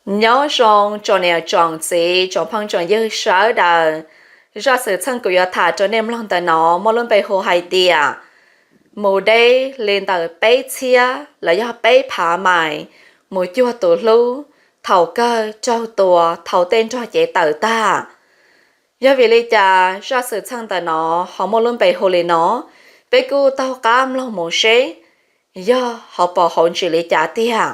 Nyob zoo tsoom niam tsoom txiv tsoom phooj tsoom ywg sawv daws. Zaj xwm txheej kuv yuav tham rau nej mloog ntawm no muaj lub npe hu hais tias mus deb li ntawm peb txhiab los yog peb phav mais mus cuag tus hlub thaum kawg raug tua thaum tej nrog cev tawm tag. Yog vim li cas zaj xwm txheej ntawm no ho muaj lub npe hu li no? Peb kuj taug qab mloog mus seb yog ho pom hauv ntsis li cas tiag.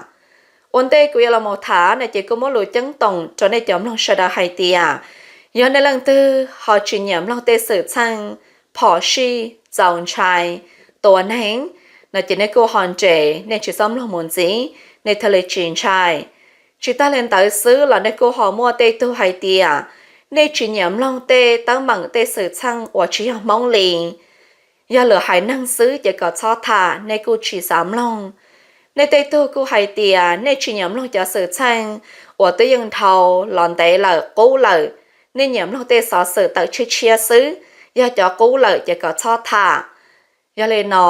Ua ntej kuv yuav los mus tham no ces kuj muab lus ceeb toom rau nej cov mloog sawv daws hais tias yog nej leej twg ho tsis nyiam mloog tej xwm txheej phom sij, txaus ntshai, tua neeg no ces nej kuj ho nres, nej tsis txhob mloog mus ntxiv, nej thiaj li tsis ntshai. Tsis tag li ntawd xwb los nej kuj ho muaj tej tug hais tias nej tsis nyiam mloog tej teeb meem tej xwm txheej uas tsis yog Hmoob li. Yog lwm haiv neeg xwb ces kom txhob tham, nej kuj tsis xav mloog. Nej tej tug kuj hais tias nej tsis nyiam mloog cov xwm txheej uas twb yeej dhau los ntev lawm qub lawm, nej nyiam mloog tej xov xwm tawm tshiab tshiab xwb, yog cov qub lawm ces kom txhob tham. Yog li no,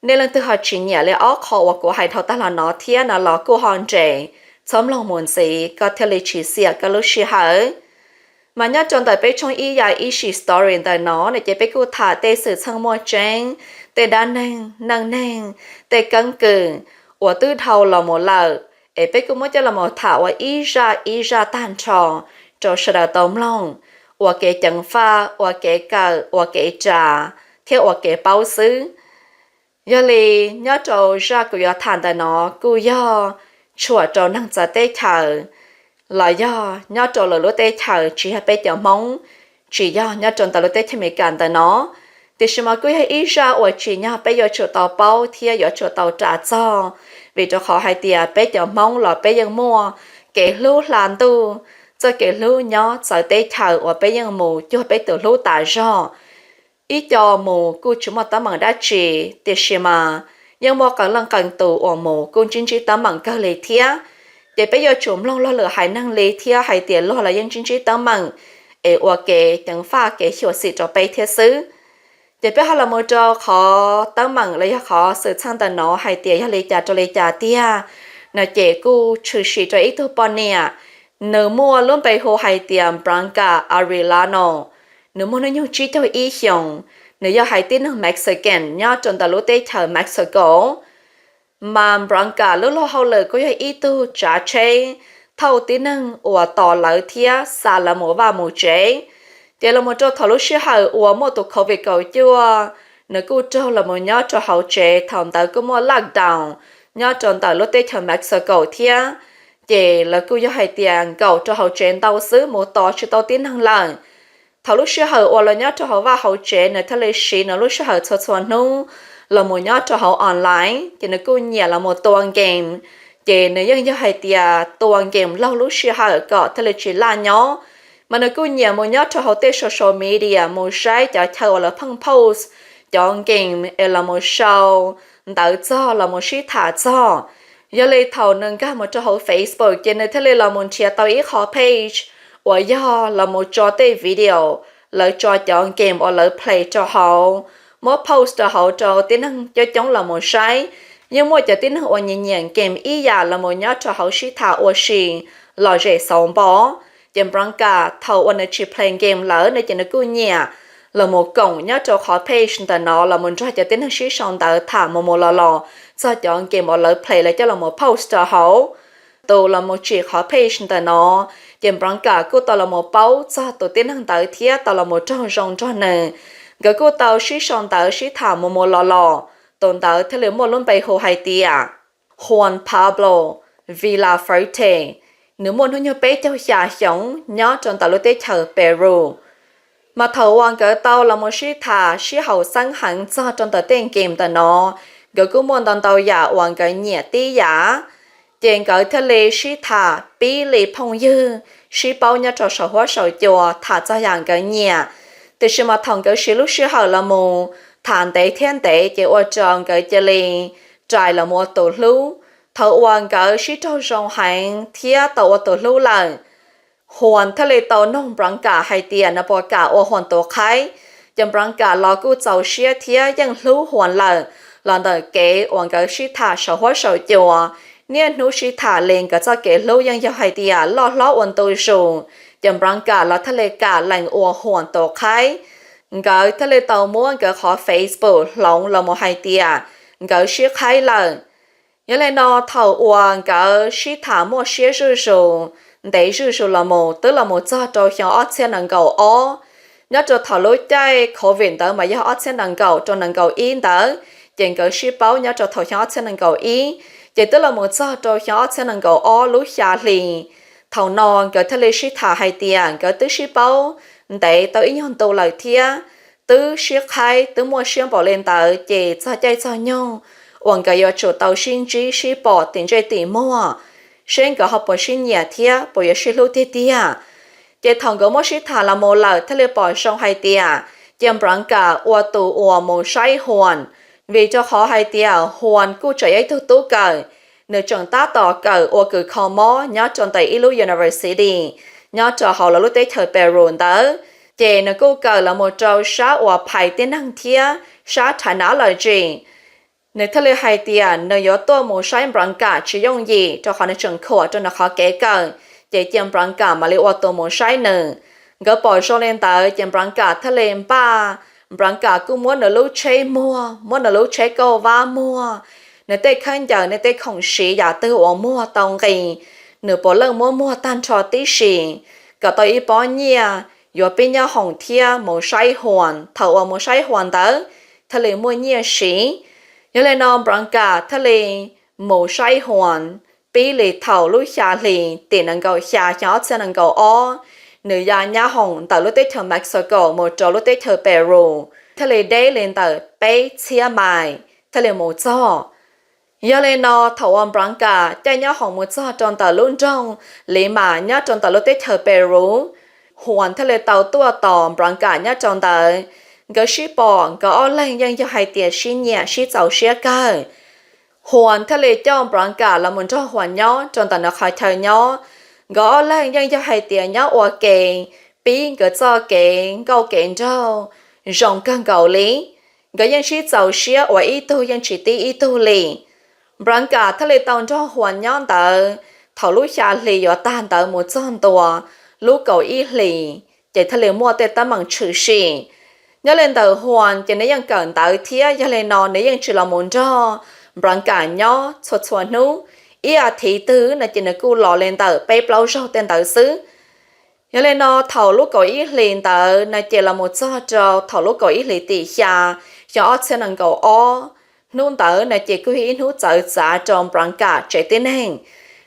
nej leej twg ho tsis nyiam li ob qho uas kuv hais dhau tag los no thiab no los kuj ho nres, txhob mloog mus ntxiv, koj thiaj li tsis xiam koj lub sij hawm. Mas nyob rau ntawm peb tshooj ib ya ib sim story ntawm no no ces peb kuj tham tej xwm txheej muaj tseeb, tej dab neeg neej neeg, tej keeb kwm uas twb dhau los mus lawm, es peb kuj muab coj los tham ua ib zaj ib zaj tag nrho rau sawv daws tau mloog, ua kev ceev faj, ua kev kawm, ua kev ras thiab ua kev paub xwb. Yog li, nyob rau zaj kuv yuav tham ntawm no kuj yog tshuam rau neeg txawv teb chaws los yog nyob rau lwm lub teb chaws tsis yog peb cov Hmoob, tsis yog nyob rau ntawm lub teb chaws Amelikas ntawm no. Tiam sis mas kuj yog ib zaj uas tsim nyog peb yuav tsum tau paub thiab yuav tsum tau ras txog, vim rau qhov hais tias peb cov Hmoob los peb yeej muaj kev hlub hla ntuj, txoj kev hlub nyob txawv teb chaws uas peb yeej mus cuag peb tus hlub tas zog. Ib co mus kuj tsis muaj teeb meem dab tsi, tiam sis mas yeej muaj qee leej qee tus uas mus kuj ntsib ntsib teeb meem kawg li thiab. Ces peb yuav tsum mloog luag lwm haiv neeg li thiab hais tias luag los yeej ntsib ntsib teeb meem, es ua kev ceev faj kev xyuam xim rau peb thiab xwb. Ces peb ho los mus rau qhov teeb meem los yog qhov xwm txheej ntawm no hais tias yog li cas rau li cas tiag no ces kuj tshwm sim rau ib tug poj niam, nws muaj lub npe hu hais tias Blanca Arellano. Nws muaj hnub nyoog tsib caug ib xyoos, nws yog haiv tib neeg Mexican nyob rau ntawm lub teb chaws Mexico. Mas Blanca lub luag hauj lwm kuj yog ib tug tsav tsheb thauj tib neeg uas tos lawv thiab xa lawv mus vaj mus tsev. Ces los mus rau thaum lub sij hawm uas muaj tus covid kaum cuaj, nws kuj raug los mus nyob rau hauv tsev, thaum ntawd kuj muaj lockdown nyob rau ntawm lub teb chaws Mexico thiab. Ces lawv kuj yog hais tias nkaum rau hauv tsev ntau xwb, mus tos tsis tau tib neeg lawm. Thaum lub sij hawm uas los nyob rau hauv vaj hauv tsev, nws thiaj li siv nws lub sij hawm txhua txhua hnub los mus nyob rau hauv online, ces nws kuj nyiam los mus tua game. Ces nws yeej yog hais tias tua game laug lub sij hawm kom thiaj li tsis laj nyob. Mas nws kuj nyiam mus nyob rau hauv tej social media mus saib cov chaw uas lawv pheej post cov game es los mus sau ntawv txog los mus sib tham txog. Yog li thaum nws nkag mus rau hauv Facebook ces nws thiaj li los mus nrhiav tau ib qho page uas yog los mus tso tej video lawv tso cov game uas lawv play rau hauv, muab post rau hauv rau tib neeg coob coob los mus saib. Yeej muaj cov tib neeg uas nyiam nyiam game ib yam los mus nyob rau hauv sib tham ua si lom zem xauv npo. Ces Blanca thaum uas nws tsis play game lawm no ces nws kuj nyiam los mus koom nyob rau qhov page ntawm no los mus nrog cov tib neeg sib sau ntawv tham mus mus los los txog cov game uas lawv play lawv coj los mus post rau hauv. Tus los mus tsim qhov page ntawm no, ces Blanca kuj tau los mus paub txog tus tib neeg ntawd thiab tau los mus raug zoo nrog nws. Nkawd kuj tau sib sau ntawv sib tham mus mus los los, tus ntawd thiaj li muaj lub npe hu hais tias Juan Pablo Villafuerte. Nws muaj hnub nyoog peb caug xya xyoos nyob rau ntawm lub teb chaws Peru. Mas thaum uas nkawd tau los mus sib tham sib haum xeeb heev txog rau ntawm tej game ntawm no, nkawd kuj muaj ntau ntau yam uas nkawd nyiam tib yam. Ces nkawd thiaj li sib tham pib li phooj ywg, sib paub nyob rau saum huab saum cua tham txog yam nkawd nyiam. Tiam sis mas thaum nkawd siv lub sij hawm los mus tham ntev thiab ntev ces ua rau nkawd cia li rais los mus ua tus hlub. Thaum uas nkawd sib raug zoo heev thiab tau ua tus hlub lawm, Juan thiaj li tau noog Blanca hais tias nws puas kam ua Juan tus qhaib. Ces Blanca los kuj txaus siab thiab yeej hlub Juan lawm los ntawm kev uas nkawd sib tham saum huab saum cua, Niaj hnub sib tham li nkawd txoj kev hlub yeej yog hais tias loj hlob ua ntu zus, ces Branka los thiaj li kam lees ua Huas tus qhaib. Nkawd thiaj li tau muab nkawd qhov Facebook hloov los mus hais tias nkawd sib qhaib lawm. Yog li no thaum uas nkawd sib tham muaj siab zuj zus, ntev zuj zus los mus twb los mus txog rau xyoo ob txhiab nees nkaum ob. Nyob rau thaum lub caij covid ntawd mas yog ob txhiab nees nkaum rau nees nkaum ib ntawd, ces nkawd sib paub nyob rau thaum xyoo ob txhiab nees nkaum ib, ces twb los mus txog rau xyoo ob txhiab nees nkaum ob lub xya hli. Thaum no nkawd thiaj li sib tham hais tias nkawd twb sib paub ntev tau ib nyuag ntu lawm thiab, twb sib qhaib twb muaj siab npaum li ntawd, ces txog caij txog nyoog uas nkawd yuav tsum tau sib ntsib sib pom tim ntsej tim muag, seb nkawd ho puas sib nyiam thiab puas yuav sib hlub tiag tiag. Ces thaum nkawd muab sib tham los mus lawm thiaj li pom zoo hais tias cia Branka ua tus uas mus saib Huas, vim rau qhov hais tias Huas kuj tseem yog ib tug tub kawm, nws tseem tab tom kawm ua kws kho mob nyob rau ntawm ib lub university nyob rau hauv lawv lub teb chaws Peru ntawd. Ces nws kuj kawm los mus rau sab uas phais tib neeg thiab sab technology. Nws thiaj li hais tias nws yuav tuaj mus saib Branka tsis yooj yim rau qhov nws tseem khuam rau nws qhov kev kawm, ces cia Branka mam li ua tus mus saib nws. Nkawd pom zoo li ntawd ces Branka thiaj li npaj, Branka kuj muab nws lub tsheb muag, muab nws lub tsheb kauj vab muag, nws tej khaub ncaws, nws tej khoom siv yam twg uas muag tau nqis, nws puav leej muab muag tag nrho tib si, kom tau ib pob nyiaj yuav pib nyob hoom thiab mus saib Huas. Thaum uas mus saib Huas ntawd thiaj li muaj nyiaj siv. Yog li no Branka thiaj li mus saib Huas pib li thaum lub xya hli tim nees nkaum xya xyoo ob txhiab nees nkaum ob, nws ya nyab hoom ntawm lub teb chaws Mexico mus rau lub teb chaws Peru, thiaj li deb li ntawm peb txhiab mais thiaj li mus txog. Yog li no thaum uas Branka caij nyab hoom mus txog rau ntawm lub nroog Lima nyob rau ntawm lub teb chaws Peru, Huas thiaj li tau tuaj tos Branka nyob rau ntawd. Nkawd sib pom, nkawd ob leeg yeej yog hais tias sib nyiam sib txaus siab kawg. Huas thiaj li coj Branka los mus nrog Huas nyob rau ntawm nws qhov chaw nyob. Nkawd ob leeg yeej yog hais tias nyob ua ke, pib nkawd txoj kev nkauj kev nraug zoo kawg nkaus li. Nkawd yeej sib txaus siab uas ib tug yeej tsis tib ib tug li. Branka thiaj li tau nrog Huas nyob ntawd thaum lub xya hli yuav tag ntawd mus txog ntua lub kaum ib hlis, ces thiaj li muaj tej teeb meem tshwm sim. Nyob li ntawm Huas ces nws yeej kawm ntawv thiab, yog li no nws yeej tsis los mus nrog Branka nyob txhua txhua hnub. Ib as thiv twg no ces nws kuj los li ntawm peb plaub zaug tej ntawd xwb. Yog li no thaum lub kaum ib hlis ntawd no ces los mus txog rau thaum lub kaum ib hlis tim xya xyoo ob txhiab nees nkaum ob, hnub ntawd no ces kuj yog ib hnub txawv txav rau Branka tsev tib neeg.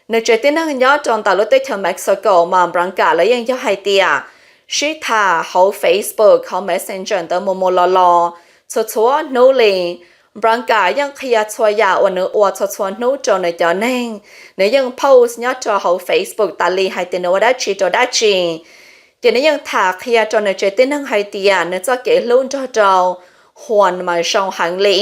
Nws tsev tib neeg nyob rau ntawm lub teb chaws Mexico mas Branka lawv yeej yog hais tias sib tham hauv Facebook hauv Messenger ntawd mus mus los los txhua txhua hnub li. Branka yeej qhia txhua yam uas nws ua txhua txhua hnub rau nws cov neeg. Nws yeej post nyob rau hauv Facebook tas li hais tias nws ua dab tsi rau dab tsi. Ces nws yeej tham qhia rau nws tsev tib neeg hais tias nws txoj kev hlub nrog rau Huas mas zoo heev li.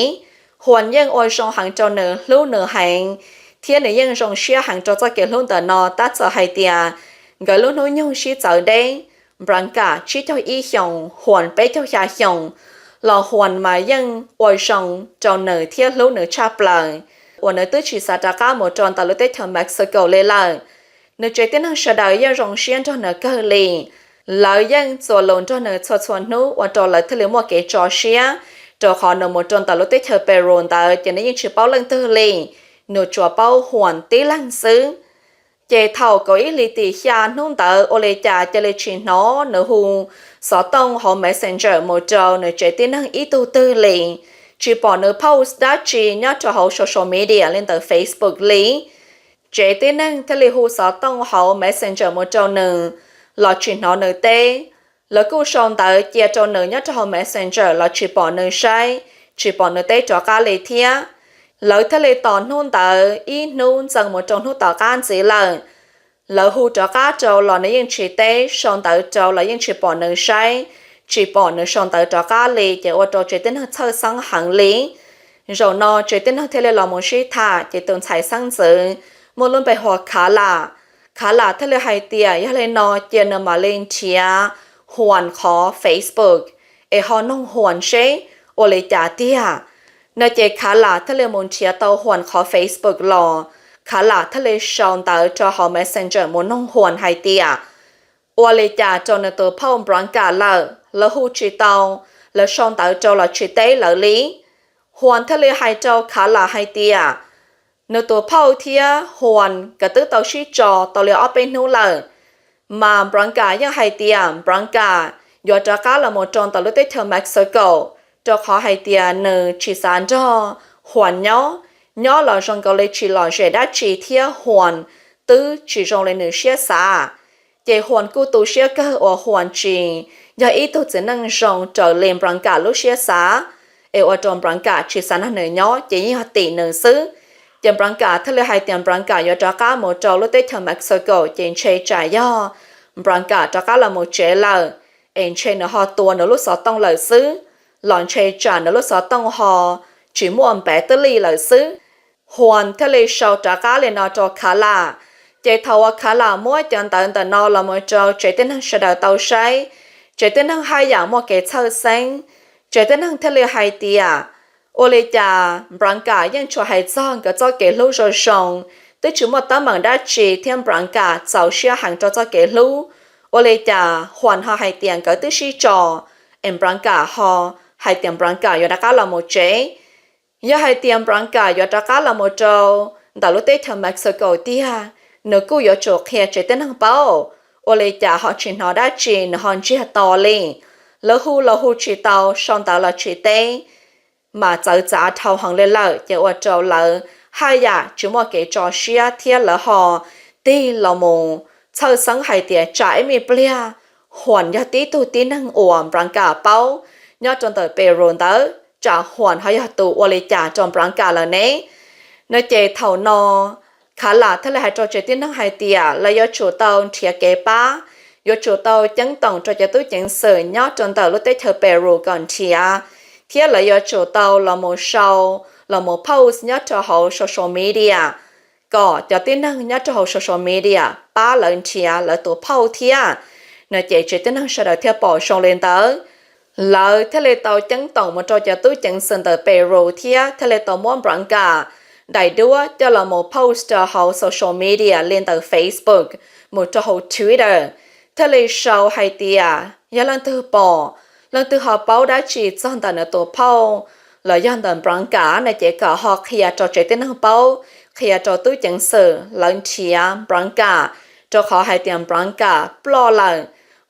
Huas yeej ua zoo heev rau nws, hlub nws heev, thiab nws yeej zoo siab heev rau txoj kev hlub ntawm no tab txawm hais tias nkawd lub hnub nyoog sib txawv deb. Branka tsib caug ib xyoos, Huas peb caug xya xyoos, los Huas mas yeej ua zoo rau nws thiab hlub nws tshaj plaws, uas nws twb tsis xav rov qab mus rau ntawm lub teb chaws Mexico li lawm. Nws tsev tib neeg sawv daws yeej zoo siab nrog nws kawg li. Lawv yeej txuas lus nrog nws txhua txhua hnub ua rau lawv thiaj li muaj kev tso siab, rau qhov nws mus rau ntawm lub teb chaws Peru ntawd ces nws yeej tsis paub leej twg li, nws tsuas paub Huas tib leeg xwb. Ces thaum kaum ib hlis tim xya hnub ntawd ua li cas cia li tsis hnov nws hu xov tooj hauv Messenger mus rau nws tsev tib neeg ib tug twg li, tsis pom nws post dab tsi nyob rau hauv social media li ntawm Facebook li. Tsev tib neeg thiaj li hu xov tooj hauv Messenger mus rau nws los tsis hnov nws teb. Lawv kuj sau ntawv cia rau nws nyob rau hauv Messenger los tsis pom nws saib, tsis pom nws teb rov qab li thiab. Lawv thiaj li tos hnub ntawd ib hnub ntxees mus rau hnub tom qab ntxiv lawm. Lawv hu rov qab rau los nws yeej tsis teb, sau ntawv rau los yeej tsis pom nws saib, tsis pom nws sau ntawv rov qab li, ces ua rau tsev tib neeg txhawj xeeb heev li. Zaum no tsev tib neeg thiaj li los mus sib tham, ces tus ntxhais xeeb ntxwv muaj lub npe hu ua Khav Lam. Khav Lam thiaj li hais tias yog li no cia nws mam li nrhiav Huas qhov Facebook es ho noog Huas seb ua li cas tiag. No ces Khav Lam thiaj li mus nrhiav tau Huas qhov Facebook los. Khav Lam thiaj li sau ntawv rau hauv Messenger mus noog Huas hais tias ua li cas rau nws tus phauj Npov Kam lawm, lawv hu tsis tau, lawv sau ntawv rau los tsis teb lawv li. Huas thiaj li hais rau Khav Lam hais tias nws tus phauj thiab Huas nkawd twb tau sib tso tau li ob peb hnub lawm, mas Npov Kam yeej hais tias Npov Kam yuav rov qab los mus rau ntawm lub teb chaws Mexico, rau qhov hais tias nws tsis xav nrog Huas nyob, nyob los zoo nkaus li tsis lom zem dab tsi thiab Huas twb tsis zoo li nws siab xav. Ces Huas kuj tu siab kawg uas Huas tsis yog ib tug txiv neej zoo raws li Npov Kam lub siab xav, es ua rau Npov Kam tsis xav nrog nws nyob ces yeej yog tim nws xwb. Ces Npov Kam thiaj li hais tias Npov Kam yuav rov qab mus rau lub teb chaws Mexico ces ntshe tsam yog Npov Kam rov qab los mus tsev lawm, es ntshe nws ho tua nws lub xov tooj lawm xwb, los ntshe tsam nws lub xov tooj ho tsis muaj npav twb li lawm xwb. Huas thiaj li sau rov qab li no rau Khav Lam. Ces thaum uas Khav Lam muab cov ntawv ntawm no los mus rau tsev tib neeg sawv daws tau saib, tsev tib neeg haj yam muaj kev txhawj xeeb. Tsev tib neeg thiaj li hais tias ua li cas Npov Kam yeej tsuas hais txog nkawd txoj kev hlub zoo zoo, twb tsis muaj teeb meem dab tsi thiab Npov Kam txaus siab heev rau txoj kev hlub. Ua li cas Huas ho hais tias nkawd twb sib tso, es Npov Kam ho hais tias Npov Kam yuav rov qab los mus tsev. Yog hais tias Npov Kam yuav rov qab los mus rau ntawm lub teb chaws Mexico tiag, nws kuj yuav tsum qhia tsev tib neeg paub. Ua li cas ho tsis hnov dab tsi nws ho ntsiag to li? Lawv hu los hu tsis tau, sau ntawv los tsis teb, mas txawv txav dhau heev li lawm ces ua rau lawv haj yam tsis muaj kev tso siab thiab lawv ho tig los mus txhawj xeeb hais tias tsam ib me pliag Huas yog tib tug tib neeg uas Npov Kam paub nyob rau ntawm Peru ntawd, tsam Huas ho yog tus ua li cas rau Npov Kam lawm ne? No ces thaum no Khav Lam thiaj li hais rau tsev tib neeg hais tias lawv yuav tsum tau nrhiav kev pab, yuav tsum tau ceeb toom rau cov tub ceev xwm nyob rau ntawm lub teb chaws Peru kom nrhiav, thiab lawv yuav tsum tau los mus sau, los mus post nyob rau hauv social media kom cov tib neeg nyob rau hauv social media pab lawv nrhiav lawv tus phauj thiab. No ces tsev tib neeg sawv daws thiaj pom zoo li ntawd. Lawv thiaj li tau ceeb toom mus rau cov tub ceev xwm ntawm Peru thiab thiaj li tau muab Npov Kam daim duab coj los mus post rau hauv social media li ntawm Facebook mus rau hauv Twitter, thiaj li sau hais tias yog leej twg pom, leej twg ho paub dab tsi txog ntawm nws tus phauj los yog ntawm Npov Kam no ces kom ho qhia rau tsev tib neeg paub, qhia rau tub ceev xwm lawv nrhiav Npov Kam, rau qhov hais tias Npov Kam ploj lawm.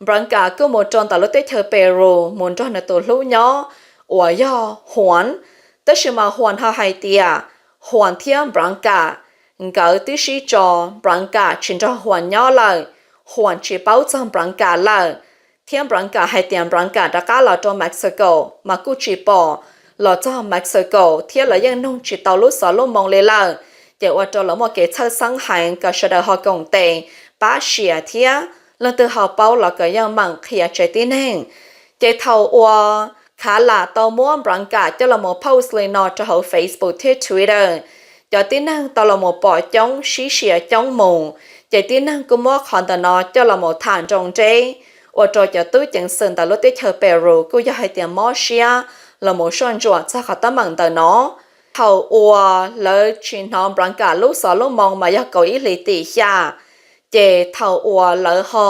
Npov Kam kuj mus rau ntawm lub teb chaws Peru mus nrog nws tus hlub nyob uas yog Huas, tab sis mas Huas ho hais tias Huas thiab Npov Kam nkawd twb sib tso, Npov Kam tsis nrog Huas nyob lawm, Huas tsis paub txog Npov Kam lawm, thiab Npov Kam hais tias Npov Kam rov qab los rau Mexico mas kuj tsis pom los txog Mexico thiab lawv yeej nug tsis tau lub xov lub moo li lawm. Ces ua rau lawv muaj kev txhawj xeeb heev kom sawv daws ho koom tes pab sia thiab leej twg ho paub los kom yeej meem qhia tsev tib neeg. Ces thaum uas Khav Lam tau muab Npov Kam coj los mus post li no rau hauv Facebook thiab Twitter, cov tib neeg tau los mus pom coob sib sia coob mus, ces tib neeg kuj muab qhov ntawm no coj los mus tham nroo nreb, ua rau cov tub ceev xwm ntawm lub teb chaws Peru kuj yog hais tias mob siab los mus soj ntsuam txog qhov teeb meem ntawm no. Thaum uas lawv tsis hnov Npov Kam lub xov lub moo mas yog kaum ib hlis tim xya, ces thaum uas lawv ho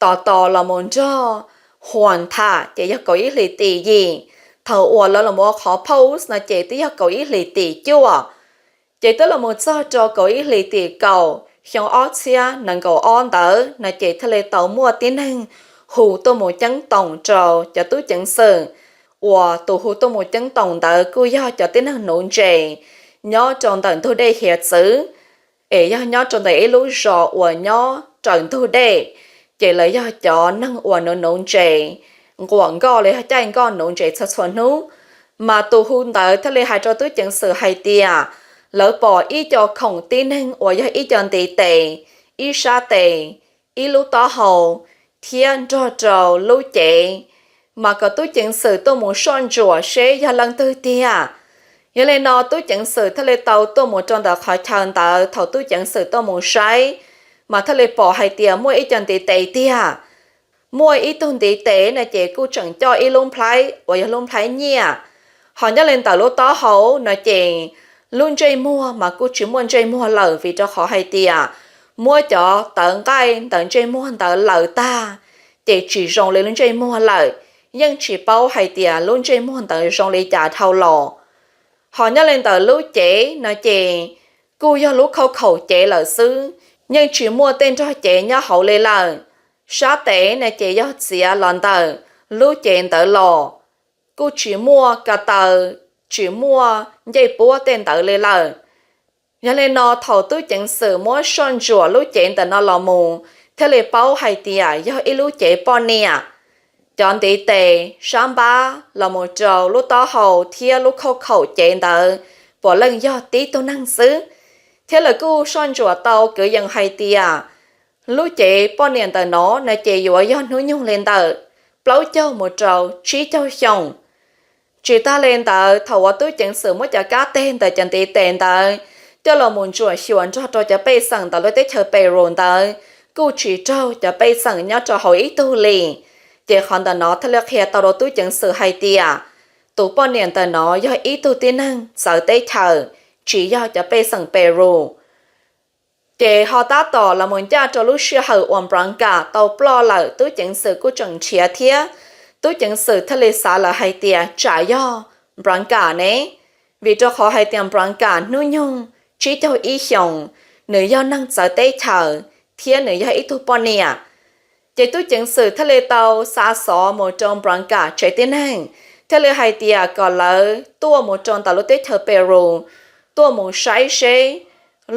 tos tos los mus nrog Huas tham ces yog kaum ib hlis tim yim. Thaum uas lawv los ua qhov post no ces twb yog kaum ib hlis tim cuaj. Ces twb los mus txog rau kaum ib hlis tim kaum xyoo ob txhiab nees nkaum ob ntawd no ces thiaj li tau muaj tib neeg hu tuaj mus ceeb toom rau cov tub ceev xwm, uas tus hu tuaj mus ceeb toom ntawd kuj yog cov tib neeg nuv ntses nyob rau ntawm ntug dej hiav txwv, es yog nyob rau ntawm ib lub zos uas nyob raws ntug dej, ces lawv yog cov neeg uas nuv nuv ntses, nquam nkoj los yog caij nkoj nuv ntses txhua txhua hnub. Mas tus hu ntawd thiaj li hais rau tub ceev xwm hais tias lawv pom ib co khoom tib neeg uas yog ib co ntiv tes, ib sab tes, ib lub taub hau thiab nrog rau lub cev, mas kom tub ceev xwm tuaj mus soj ntsuam seb yog leej twg tiag. Yog li no tub ceev xwm thiaj li tau tuaj mus rau ntawm qhov chaw ntawd. Thaum tub ceev xwm tuaj mus saib, mas thiaj li pom hais tias muaj ib co ntiv tes tiag, muaj ib tug ntiv tes no ces kuj tseem coj ib lub nplhaib uas yog lub nplhaib nyiaj, ho nyob li ntawm lub taub hau no ces lub ntsej muag mas kuj tsis muaj ntsej muag lawm, vim rau qhov hais tias muab cov tawv nqaij ntawm ntsej muag ntawd laws tag, ces tsis zoo li lub ntsej muag lawm, yeej tsis paub hais tias lub ntsej muag ntawd zoo li cas dhau los. Ho nyob li ntawm lub cev no ces kuj yog lub khauj khaum cev lawm xwb, yeej tsis muaj tej nrog cev nyob hauv li lawm. Sab tes no ces yog txiav los ntawm lub cev ntawd los, kuj tsis muaj ko taw, tsis muaj ncej puab tej ntawd li lawm. Yog li no thaum tub ceev xwm muab soj ntsuam lub cev ntawm no los mus thiaj li paub hais tias yog ib lub cev poj niam. Cov ntiv tes, sab npab los mus rau lub taub hau thiab lub khauj khaum cev ntawd puav leej yog tib tug neeg xwb. Thiab lawv kuj soj ntsuam tau kwv yees hais tias lub cev poj niam ntawm no no ces yuav yog hnub nyoog li ntawm plaub caug mus rau tsib caug xyoos. Tsis tag li ntawd, thaum uas tub ceev xwm muab cov kab teg ntawm cov ntiv tes ntawd coj los mus ntsuam xyuas nrog rau cov pej xeem ntawm lub teb chaws Peru ntawd, kuj tsis raug cov pej xeem nyob rau hauv ib tug li. Ces qhov ntawm no thiaj li qhia tau rau tub ceev xwm hais tias tus poj niam ntawm no yog ib tug tib neeg txawv teb chaws, tsis yog cov pej xeem Peru. Ces ho tab tom los mus ncaj rau lub sij hawm uas Npranka tau ploj lawm, tub ceev xwm kuj tseem nrhiav thiab. Tub ceev xwm thiaj li xav lawm hais tias tsam yog Npranka ne, vim rau qhov hais tias Npranka hnub nyoog tsib caug ib xyoos, nws yog neeg txawv teb chaws thiab nws yog ib tug poj niam. Ces tub ceev xwm thiaj li tau xa xov mus rau Npranka tsev tib neeg, thiaj li hais tias kom lawv tuaj mus rau ntawm lub teb chaws Peru, tuaj mus saib seb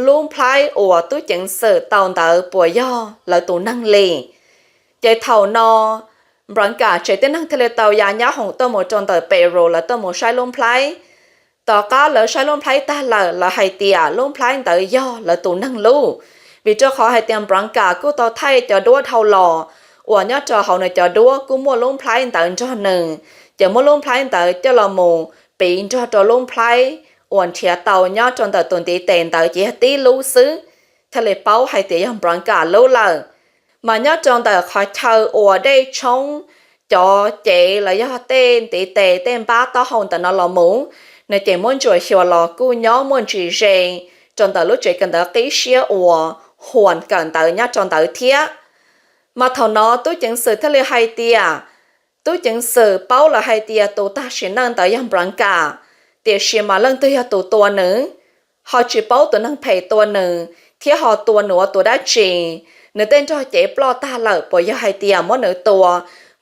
lub nplhaib uas tub ceev xwm tau ntawd puas yog lawv tus neeg li. Ces thaum no Npranka tsev tib neeg thiaj li tau ya nyab hoom tuaj mus rau ntawm Peru, lawv tuaj mus saib lub nplhaib. Tom qab lawv saib lub nplhaib tag lawm, lawv hais tias lub nplhaib ntawd yog lawv tus neeg lub, vim rau qhov hais tias Npranka kuj tau thaij cov duab dhau los uas nyob rau hauv nws cov duab kuj muaj lub nplhaib ntawd nrog nws. Ces muab lub nplhaib ntawd coj los mus piv nrog rau lub nplhaib uas nrhiav tau nyob rau ntawm tus ntiv tes ntawd ces yog tib lub xwb, thiaj li paub hais tias yog Npranka lub lawm. Mas nyob rau ntawm qhov chaw uas dej tshoob cov cev los yog tej ntiv tes tej npab taub hau ntawm no los mus, nws ces muab ntsuam xyuas los kuj nyob muaj ntsis ze rau ntawm lub tsev kawm ntawv qib siab uas Huas kawm ntawv nyob rau ntawd thiab. Mas thaum no tub ceev xwm thiaj li hais tias, tub ceev xwm paub lawm hais tias tus tag sim neej ntawd yog Npranka, tiam sis mas leej twg yog tus tua nws, ho tsis paub tus neeg phem tua nws thiab ho tua nws ua tus dab tsi. Nws tej nrog cev ploj tag lawm puas yog hais tias muab nws tua,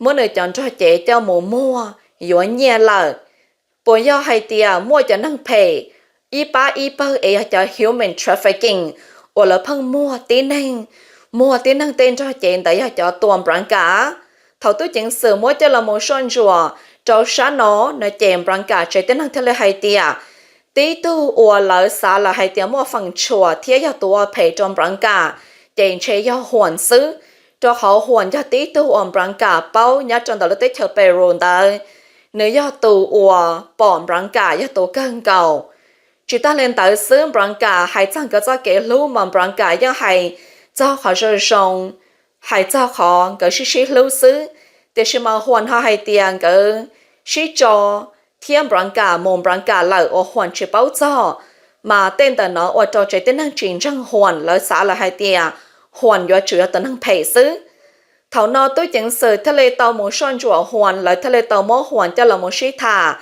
muab nws cov nrog cev coj mus muag yuav nyiaj lawm? Puas yog hais tias muaj cov neeg phem ib pab ib pawg es yog cov human trafficking uas lawv pheej muag tib neeg, muag tib neeg tej nrog cev ntawd yog cov tua Npranka? Thaum tub ceev xwm muab coj los mus soj ntsuam rau sab no no ces Npranka tsev tib neeg thiaj li hais tias tib tug uas lawv xav lawm hais tias muaj feem tshuam thiab yog tus ua phem rau Npranka ces ntshe yog Huas xwb, rau qhov Huas yog tib tug uas Npranka paub nyob rau ntawm lub teb chaws Peru ntawd. Nws yog tus uas pom Npranka yog tus kawg nkaus. Tsis tag li ntawd xwb, Npranka hais txog nkawd txoj kev hlub mas Npranka yeej hais txog qhov zoo zoo, hais txog qhov nkawd sib sib hlub xwb. Tiam sis mas Huas ho hais tias nkawd sib tso thiab Npranka mus Npranka lawm uas Huas tsis paub txog. Mas tej ntawm no ua rau tsev tib neeg tsis ntseeg Huas, lawv xav lawm hais tias Huas yuav tsum yog tus neeg phem xwb. Thaum no tub ceev xwm thiaj li tau mus soj ntsuam Huas, lawv thiaj li tau muab Huas coj los mus sib tham,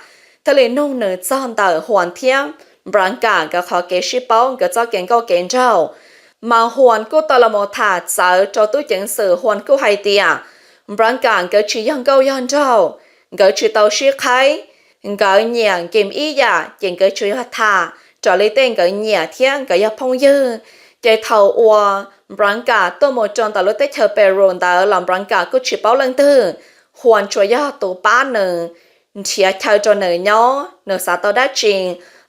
thiaj li nug nws txog ntawm Huas thiab Npranka nkawd qhov kev sib paub, nkawd txoj kev nkauj kev nraug. Mas Huas kuj tau los mus tham txawv rau tub ceev xwm, Huas kuj hais tias Npranka nkawd tsis yog nkauj yog nraug, nkawd tsis tau sib qhaib, nkawd nyiam game ib yam ces nkawd tsuas yog tham raws li tej nkawd nyiam thiab nkawd yog phooj ywg. Ces thaum uas Npranka tuaj mus rau ntawm lub teb chaws Peru ntawd los Npranka kuj tsis paub leej twg, Huas tsuas yog tus pab nws, nrhiav chaw rau nws nyob, nws xav tau dab tsi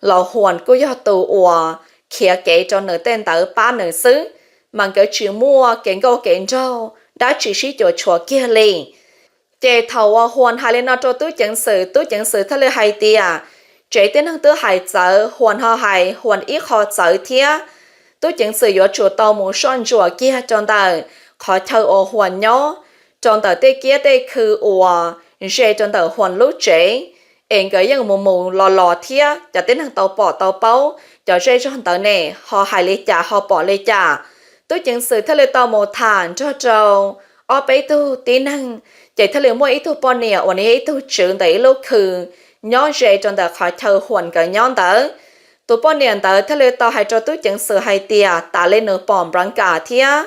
los Huas kuj yog tus uas khiav kev rau nws tej ntawd pab nws xwb. Mas nkawd tsis muaj kev nkauj kev nraug dab tsi sib cuam tshuam kiag li. Ces thaum uas Huas hais li no rau tub ceev xwm, tub ceev xwm thiaj li hais tias tsev tib neeg twb hais txawv, Huas ho hais Huas ib qho txawv thiab. Tub ceev xwm yuav tsum tau mus soj ntsuam kiag rau ntawm qhov chaw uas Huas nyob, rau ntawm tej kiab tej khw uas ze rau ntawm Huas lub tsev, es nkawd yeej mus mus los los thiab cov tib neeg tau pom tau paub cov zej zog ntawd ne ho hais li cas ho pom li cas. Tub ceev xwm thiaj li tau mus tham nrog rau ob peb tug tib neeg, ces thiaj li muaj ib tug poj niam uas nws yog ib tug tswv ntawm ib lub khw nyob ze rau ntawm qhov chaw Huam nkawd nyob ntawd. Tus poj niam ntawd thiaj li tau hais rau tub ceev xwm hais tias tas li nws pom Nplavkam thiab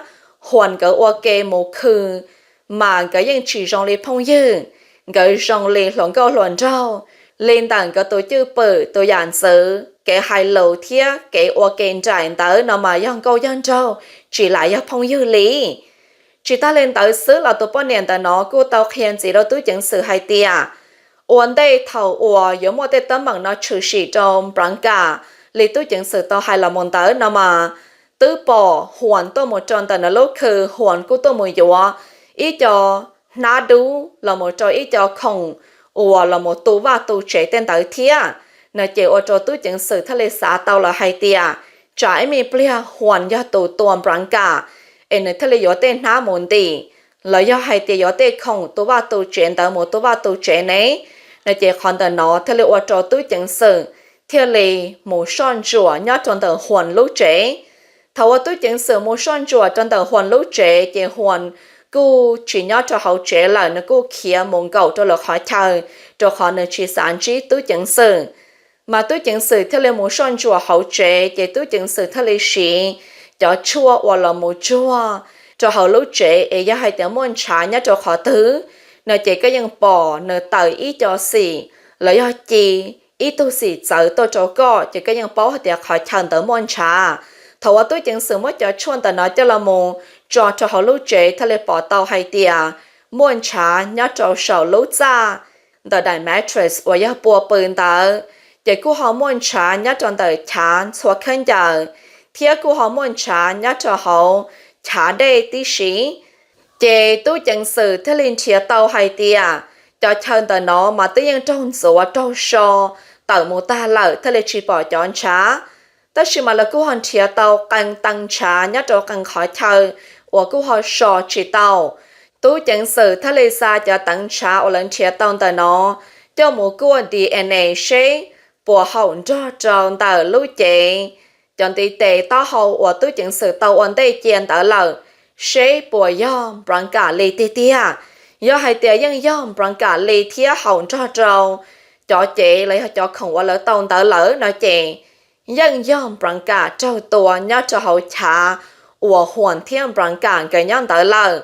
Huam nkawd ua ke mus khw, mas nkawd yeej tsis zoo li phooj ywg, nkawd zoo li hluas nkauj hluas nraug. Li ntawm nkawd tus cwj pwm, tus yam ntxwv, kev hais lus thiab kev ua ke nraim ntawd no mas yog nkauj yog nraug, tsis lam yog phooj ywg li. Tsis tas li ntawd xwb los tus poj niam ntawm no kuj tau qhia ntxiv rau tub ceev xwm hais tias ua ntej thaum uas yuav muaj tej teeb meem no tshwm sim rau Nplavkam li tub ceev xwm tau hais los mus ntawd no mas twb pom Huam tuaj mus rau ntawm nws lub khw, Huam kuj tuaj mus yuav ib co hnab dub los mus rau ib co khoom uas los mus tu vaj tu tsev tej ntawd thiab. No ces ua rau tub ceev xwm thiaj li xav tau lawm hais tias tsam ib me pliag Huam yog tus tua Nplavkam es nws thiaj li yuav tej hnab mus ntim, los yog hais tias yuav tej khoom tu vaj tu tsev ntawd mus tu vaj tu tsev ne. No ces qhov ntawm no thiaj li ua rau tub ceev xwm thiaj li mus soj ntsuam nyob rau ntawm Huam lub tsev. Thaum uas tub ceev xwm mus soj ntsuam rau ntawm Huam lub tsev ces Huam kuj tsis nyob rau hauv tsev lawm, nws kuj khiav mus nkaum rau lwm qhov chaw, rau qhov nws tsis xav ntsib tub ceev xwm. Mas tub ceev xwm thiaj li mus soj ntsuam hauv tsev ces tub ceev xwm thiaj li siv cov tshuaj uas los mus tsuag rau hauv lub tsev es yog hais tias muaj ntshav nyob rau qhov twg no ces koj yeej pom nws tawm ib co xim los yog ci ib tug xim txawv tuaj rau koj ces koj yeej paub hais tias qhov chaw ntawd muaj ntshav. Thaum uas tub ceev xwm muab cov tshuaj ntawm no coj los mus tso rau hauv lub tsev thiaj li pom tau hais tias muaj ntshav nyob rau saum lub txaj ntawm daim mattress uas yog pua pw ntawd, ces kuj ho muaj ntshav nyob rau ntawm chav ntxhua khaub ncaws, thiab kuj ho muaj ntshav nyob rau hauv chav dej tib si. Ces tub ceev xwm thiaj li nrhiav tau hais tias cov chaw ntawm no mas twb yeej raug ntxuav raug so tawm mus tag lawm thiaj li tsis pom cov ntshav. Tab sis mas lawv kuj ho nrhiav tau qee tee ntshav nyob rau qee qhov chaw uas kuj ho so tsis tau. Tub ceev xwm thiaj li xa cov teev ntshav uas lawv nrhiav tau ntawm no coj mus kuaj D N A seb puas haum nrog rau ntawm lub cev, cov ntiv tes taub hau uas tub ceev xwm tau ua ntej cia ntawd lawm, seb puas yog Nplavkam li tiag tiag. Yog hais tias yeej yog Nplavkam li thiab haum nrog rau cov cev los yog cov khoom uas lawv tau ntawd lawm no ces yeej yog Nplavkam raug tua nyob rau hauv chav uas Huam thiab Nplavkam nkawd nyob ntawd lawm.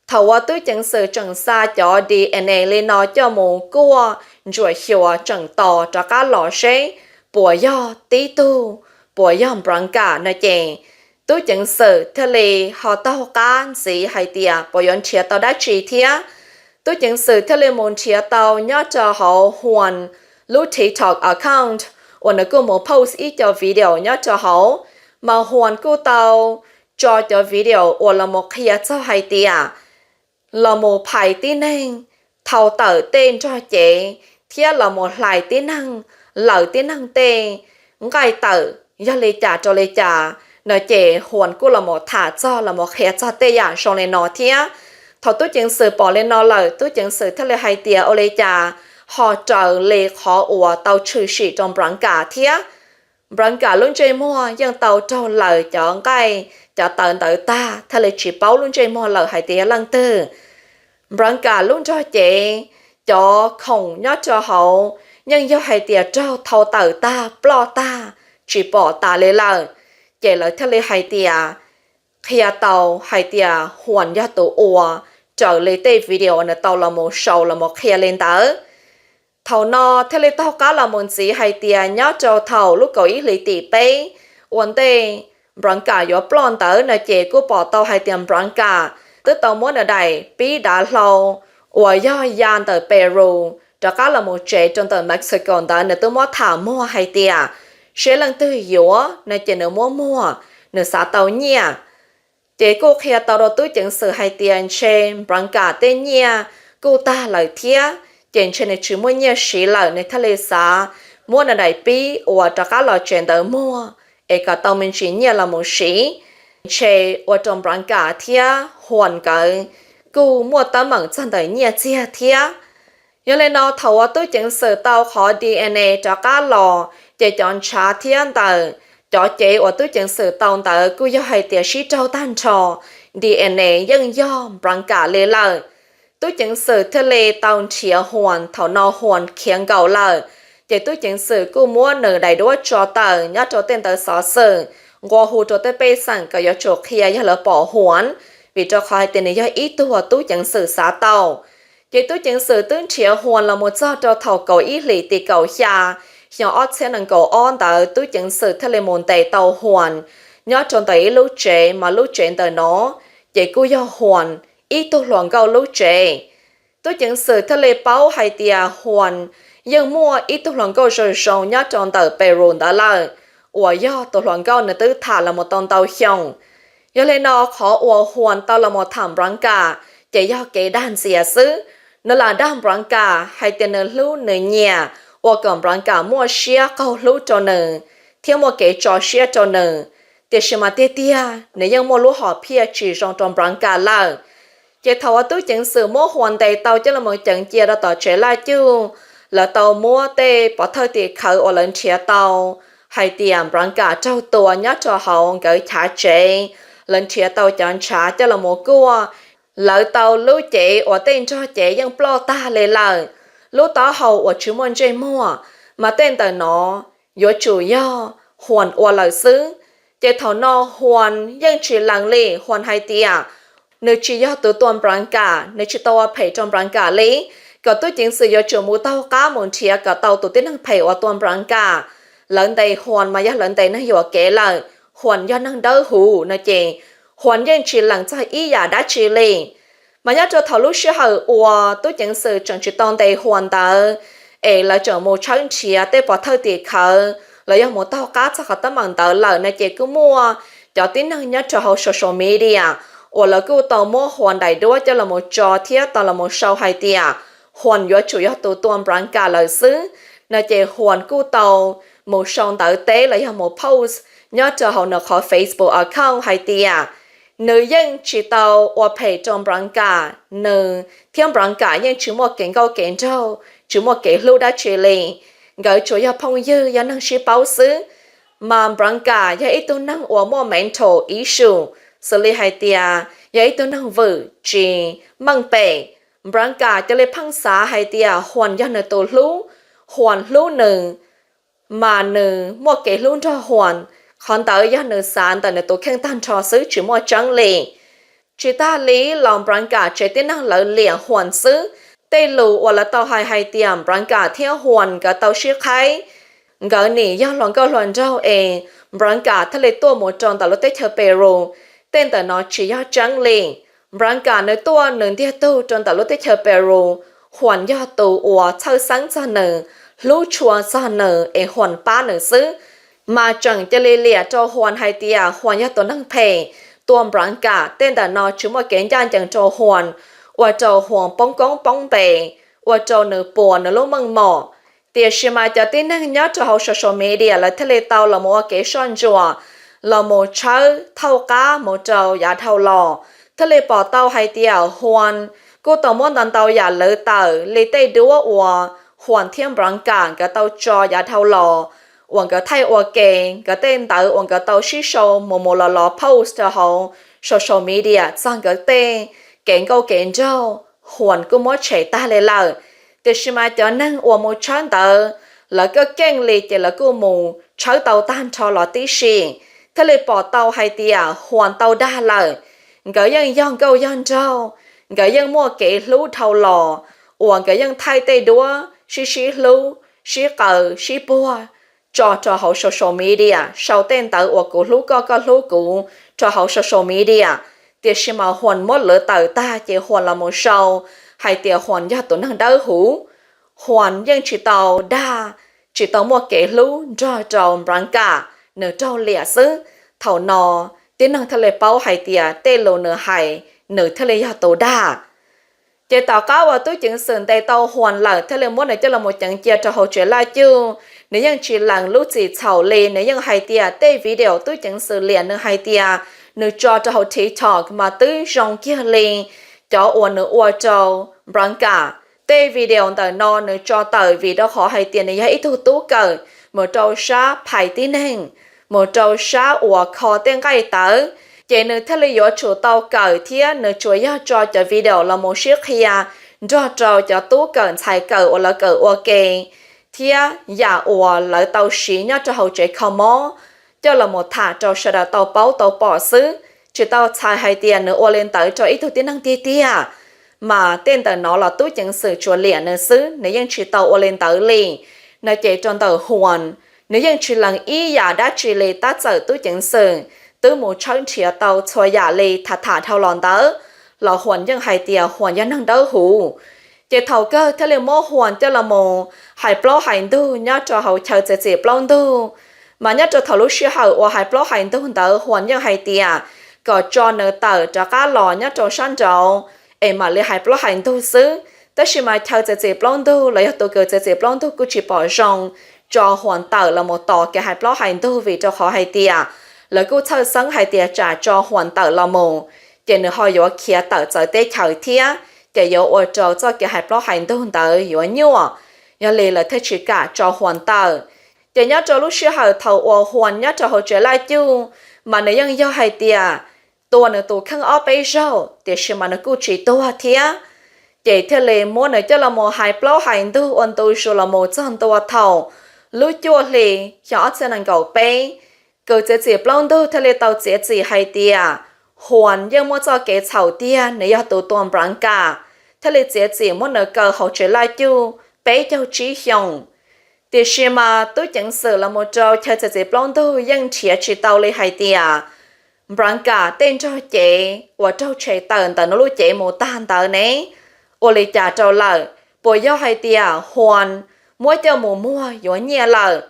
Thaum uas tub ceev xwm tseem xa cov D N A li no coj mus kuaj ntsuam xyuas tseem tos rov qab los seb puas yog tib tug, puas yog Nplavkam no ces tub ceev xwm thiaj li ho taug qab ntxiv hais tias puas yuav nrhiav tau dab tsi thiab. Tub ceev xwm thiaj li mus nrhiav tau nyob rau hauv Huam lub TikTok account uas nws kuj mus post ib co video nyob rau hauv, mas Huam kuj tau tso cov video uas los mus qhia txog hais tias los mus phais tib neeg thau tawm tej nrog cev thiab los mus hlais tib neeg, lawm tib neeg tej nqaij tawm yog li cas rau li cas no ces Huam kuj los mus tham txog los mus qhia txog tej yam zoo li no thiab. Thaum tub ceev xwm pom li no lawm tub ceev xwm thiaj li hais tias ua li cas ho raws li qhov uas tau tshwm sim rau Nplavkam thiab. Nplavkam lub ntsej muag yeej tau raug lawm cov nqaij cov tawv ntawd tag thiaj li tsis paub lub ntsej muag lawm hais tias yog leej twg. Nplavkam lub nrog cev, cov khoom nyob rau hauv yeej yog hais tias raug thau tawm tag ploj tag, tsis pom tas li lawm. Ces lawv thiaj li hais tias qhia tau hais tias Huam yog tus ua raws li tej video nws tau los mus sau los mus qhia li ntawd. Thaum no thiaj li taug qab los mus ntxiv hais tias nyob rau thaum lub kaum ib hlis tim peb ua ntej Nplavkam yuav ploj ntawd no ces kuj pom tau hais tias Nplavkam twb tau muab nws daim pib dav hlau uas yog ya ntawm Peru rov qab los mus tsev rau ntawm Mexico ntawd nws twb muab tham muag hais tias seb leej twg yuav no ces nws muab muag, nws xav tau nyiaj. Ces kuj qhia tau rau tub ceev xwm hais tias ntshe Nplavkam tej nyiaj kuj tag lawm thiab ces ntshe nws tsis muaj nyiaj siv lawm nws thiaj li xav muab nws daim pib uas rov qab los tsev ntawd muag es kom tau me ntsis nyiaj los mus siv. Ntshe ua rau Nplavkam thiab Huam nkawd kuj muaj teeb meem txog ntawm nyiaj txiag thiab. Yog li no thaum uas tub ceev xwm tau qhov D N A rov qab los ces cov ntshav thiab ntawm cov cev uas tub ceev xwm tau ntawd kuj yog hais tias sib raug tag nrho D N A yeej yog Npras Kam li lawm. Tub ceev xwm thiaj li tau nrhiav Huas, thaum no Huas khiav nkaus lawm, ces tub ceev xwm kuj muab nws daim duab tso tawm nyob rau tej ntawv xov xwm nqua hu rau tej pej xeem kom yuav tsum qhia yog lawv pom Huas, vim rau qhov hais tias nws yog ib tug tub ceev xwm xav tau. Ces tub ceev xwm twb nrhiav Huas los mus txog rau thaum kaum ib hlis tim kaum xya xyoo ob txhiab nees nkaum ob ntawd tub ceev xwm thiaj li mus ntes tau Huas nyob rau ntawm ib lub tsev mas lub tsev ntawm no ces kuj yog Huas ib tug hluas nkauj lub tsev. Tub ceev xwm thiaj li paub hais tias Huas yeej muaj ib tug hluas nkauj zoo zoo nyob rau ntawm Peru ntawd lawm, uas yog tus hluas nkauj nws twb tham los mus tau ntau xyoo. Yog li no qhov uas Huas tau los mus tham Npras Kam ces yog kev dag ntxias xwb. Nws lam dag Npras Kam hais tias nws hlub nws nyiam, ua kom Npras Kam muaj siab qaug hlub rau nws thiab muaj kev tso siab rau nws, tiam sis mas tiag tiag nws yeej muaj lub hom phiaj tsis zoo rau Npras Kam lawm. Ces thaum uas tub ceev xwm muab Huas ntes tau coj los ceev cia rau tom tsev laj cuj, lawv tau muab tej pov thawj tim khawv uas lawv nrhiav tau hais tias Npras Kam raug tua nyob rau hauv nkawd chav tsev, lawv nrhiav tau cov ntshav coj los kuaj, lawv tau lub cev uas tej nrog cev yeej ploj tag li lawm, lub taub hau uas tsis muaj ntsej muag, mas tej ntawm no yuav tsum yog Huas ua lawm xwb. Ces thaum no Huas yeej tsis lees li, Huas hais tias nws tsis yog tus tua Npras Kam, nws tsis tau ua phem rau Npras Kam li, kom tub ceev xwm yuav tsum mus taug qab mus nrhiav kom tau tus tib neeg phem uas tua Npras Kam. Lawv ntes Huas mas yog lawv ntes neeg yuam kev lawm, Huas yog neeg dawb huv no ces Huas yeej tsis lees txog ib yam dab tsi li. Mas nyob rau thaum lub sij hawm uas tub ceev xwm tseem tsis tau ntes Huas ntawd, es lawv tseem mus tshawb nrhiav tej pov thawj tim khawv los yog mus taug qab txog qhov teeb meem ntawd lawm no ces kuj muaj cov tib neeg nyob rau hauv social media uas lawv kuj tau muab Huas daim duab coj los tso thiab tau los sau hais tias Huas yuav tsum yog tus tua Npras Kam lawm xwb no ces Huas kuj tau mus sau ntawv teb los yog mus post nyob rau hauv nws qhov Facebook account hais tias nws yeej tsis tau ua phem rau Npras Kam, nws thiab Npras Kam yeej tsis muaj kev nkauj kev nraug, tsis muaj kev hlub dab tsi li. Nkawd tsuas yog phooj ywg, yog neeg sib paub xwb. Mas Npras Kam yog ib tug neeg uas muaj mental issue, xws li hais tias yog ib tug neeg vwm tsis meej pem. Npras Kam cia li pheej xav hais tias Huas yog nws tus hlub, Huas hlub nws, mas nws muaj kev hlub nrog Huas. Qhov ntawd yog nws xav ntawm nws tus kheej tag nrho xwb, tsis muaj tseeb li. Tsis tag li los Npras Kam tsev tib neeg lawv liam Huas xwb. Tej lus uas lawv tau hais hais tias Npras Kam thiab Huas nkawd tau sib qhaib, nkawd nim yog hluas nkauj hluas nraug es Npras Kam thiaj li tuaj mus rau ntawm lub teb chaws Peru, tej ntawm no tsis yog tseeb li. Npras Kam nws tuaj nws ntiag tug rau ntawm lub teb chaws Peru, Huas yog tus uas txhawj xeeb txog nws, hlub tshua txog nws es Huas pab nws xwb. Mas tseem cia li liam rau Huas hais tias Huas yog tus neeg phem, tua Npras Kam, tej ntawm no tsis muaj kev ncaj ncees rau Huas, ua rau Huas poob koob poob npe, ua rau nws puas nws lub meej mom. Tiam sis mas cov tib neeg nyob rau hauv social media lawv thiaj li tau los mus ua kev soj ntsuam, los mus tshawb thauj qab mus rau yav dhau los, thiaj li pom tau hais tias Huas kuj tau muab ntau ntau yam lawv tawm li tej duab uas Huas thiab Npras Kam nkawd tau tso yav dhau los uas nkawd thaij ua ke, nkawd tej ntawv uas nkawd tau sib sau mus mus los los post rau hauv social media txog nkawd tej kev nkauj kev nraug, Huas kuj muab tshem tag li lawm. Tiam sis mas cov neeg uas mus tshawb ntawd, lawv kaj keej li ces lawv kuj mus tshawb tau tag nrho los tib si, thiaj li pom tau hais tias Huas tau dag lawm. Nkawd yeej yog nkauj yog nraug, nkawd yeej muaj kev hlub dhau los, uas nkawd yeej thaij tej duab sib sib hlub, sib qaws sib puag tso rau hauv social media, sau tej ntawv uas kuv hlub koj koj hlub kuv rau hauv social media. Tiam sis mas Huas muab lawv tawm tag ces Huas los mus sau hais tias Huas yog tus neeg dawb huv, Huas yeej tsis tau dag, tsis tau muaj kev hlub nrog rau Npras Kam, nws raug liam xwb. Thaum no tib neeg thiaj li paub hais tias tej lus nws hais, nws thiaj li yog tus dag. Ces tom qab uas tub ceev xwm ntes tau Huas lawm thiaj li muab nws coj los ceev cia rau hauv tsev laj cuj, nws yeej tsis lees lub txim txhaum li. Nws yeej hais tias tej video tub ceev xwm liam nws hais tias nws tso rau hauv TikTok mas twb zoo kiag li cov uas nws ua rau Npras Kam. Tej video ntawm no nws tso tawm vim rau qhov hais tias nws yog ib tug tub kawm mus rau sab phais tib neeg, mus rau sab uas kho tej nqaij tawv, ces nws thiaj li yuav tsum tau kawm thiab nws tsuas yog tso cov video los mus sib qhia nrog rau cov tub kawm ntxhais kawm uas lawv kawm ua ke thiab yam uas lawv tau siv nyob rau hauv tsev kho mob coj los mus tham rau sawv daws tau paub tau pom xwb, tsis tau txhais hais tias nws ua li ntawd rau ib tug tib neeg tiag tiag. Mas tej ntawm no los tub ceev xwm tsuas liam nws xwb, nws yeej tsis tau ua li ntawd li. No ces rau ntawm Huas, nws yeej tsis lees ib yam dab tsi li, tab txawm tub ceev xwm twb mus tshawb nrhiav tau txhua yam li tham tham dhau los ntawd los Huas yeej hais tias Huas yog neeg dawb huv. Ces thaum kawg thiaj li muab Huas coj los mus hais plaub hais ntug nyob rau hauv chaw txiav txim plaub ntug. Mas nyob rau thaum lub sij hawm uas hais plaub hais ntug ntawd Huas yeej hais tias kom tso nws tawm rov qab los nyob rau sab nraud es mam li hais plaub hais ntug xwb. Tab sis mas chaw txiav txim plaub ntug los yog tus kws txiav txim plaub ntug kuj tsis pom zoo tso Huas tawm los mus tos kev hais plaub hais ntug vim rau qhov hais tias lawv kuj txhawj xeeb hais tias tsam tso Huas tawm los mus ces nws ho yuav khiav tawm txawv teb chaws thiab, ces yuav ua rau txoj kev hais plaub hais ntug ntawd yuav nyuaj. Yog li lawv thiaj tsis kam tso Huas tawm. Ces nyob rau lub sij hawm thaum uas Huas nyob rau hauv tsev laj cuj, mas nws yeej yog hais tias tua nws tus kheej ob peb zaug tiam sis mas nws kuj tsis tuag thiab. Ces thiaj li muab nws coj los mus hais plaub hais ntug ua ntu zus los mus txog ntua thaum lub cuaj hli xyoo ob txhiab nees nkaum peb, kws txiav txim plaub ntug thiaj li tau txiav txim hais tias Huas yeej muaj txoj kev txhaum tiag, nws yog tus tua Nplavkam, thiaj li txiav txim muab nws kaw hauv tsev laj cuj peb caug tsib xyoos. Tiam sis mas tub ceev xwm los mus rau chaw txiav txim plaub ntug yeej nrhiav tsis tau li hais tias Nplavkam tej nrog cev uas raug tshem tawm ntawm nws lub cev mus tag ntawd ne ua li cas rau lawm. Puas yog hais tias Huas muab coj mus muag yuav nyiaj lawm,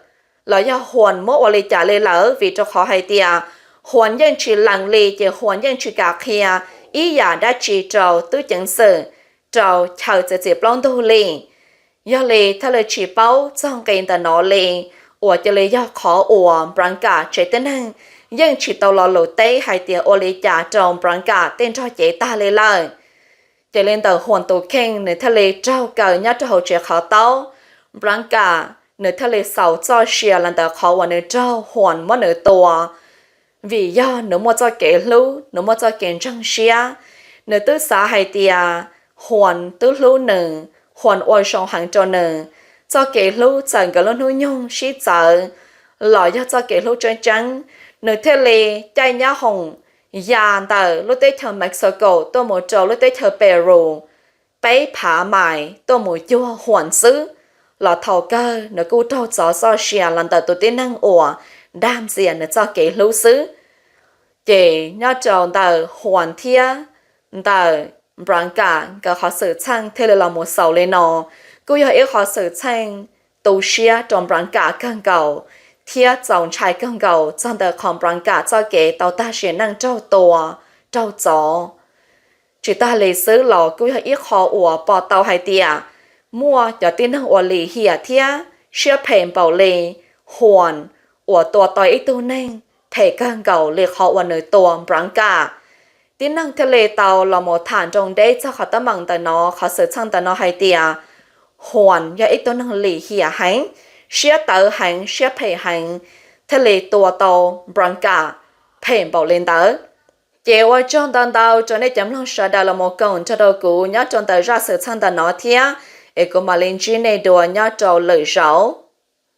los yog Huas muab ua li cas li lawm? Vim rau qhov hais tias Huas yeej tsis lees li ces Huas yeej tsis kam qhia ib yam dab tsi rau tub ceev xwm, rau chaw txiav txim plaub ntug li. Yog li thiaj li tsis paub txog nqi ntawm no li, uas cia li yog qhov uas Nplavkam tsev tib neeg yeej tsis tau lo lus teb hais tias ua li cas rau Nplavkam tej nrog cev tag li lawm. Ces li ntawm Huas tus kheej nws thiaj li raug kaw nyob rau hauv tsev qhov taub. Nplavkam nws thiaj li xaus txoj sia los ntawm qhov uas nws raug Huas muab nws tua, vim yog nws muaj txoj kev hlub, nws muaj txoj kev ntseeg siab. Nws twb xav hais tias Huas twb hlub nws, Huas ua zoo heev rau nws. Txoj kev hlub txawm nkawd lub hnub nyoog sib txawv los yog txoj kev hlub tseeb tseeb, nws thiaj li caij nyab hoom ya ntawm lub teb chaws Mexico tuaj mus rau lub teb chaws Peru peb phav mais tuaj mus cuag Huas xwb, los thaum kawg nws kuj raug txov txoj sia los ntawm tus tib neeg uas dag ntxias nws txoj kev hlub xwb. Ces nyob rau ntawm Huas thiab ntawm Nplavkam nkawd qhov xwm txheej thiaj li los mus xaus li no, kuj yog ib qhov xwm txheej tu siab rau Nplavkam kawg nkaus thiab txaus ntshai kawg nkaus txog ntawm qhov Nplavkam txoj kev tau tag sim neej raug tua, raug txov. Tsis tag li xwb los kuj yog ib qho uas pom tau hais tias muaj cov tib neeg uas lim hiam thiab siab phem npaum li Huas uas tua tau ib tug neeg phem kawg nkaus li qhov uas nws tua Nplavkam. Tib neeg thiaj li tau los mus tham nroo deb txog qhov teeb meem ntawm no, qhov xwm txheej ntawm no hais tias Huas yog ib tug neeg lim hiam heev, siab tawv heev, siab phem heev, thiaj li tua tau Nplavkam phem npaum li ntawd. Ces ua tsaug ntau ntau rau nej cov mloog sawv daws los mus koom nrog rau kuv nyob rau ntawm zaj xwm txheej ntawm no thiab, es kuv mam li ntsib nej dua nyob rau lwm zaus.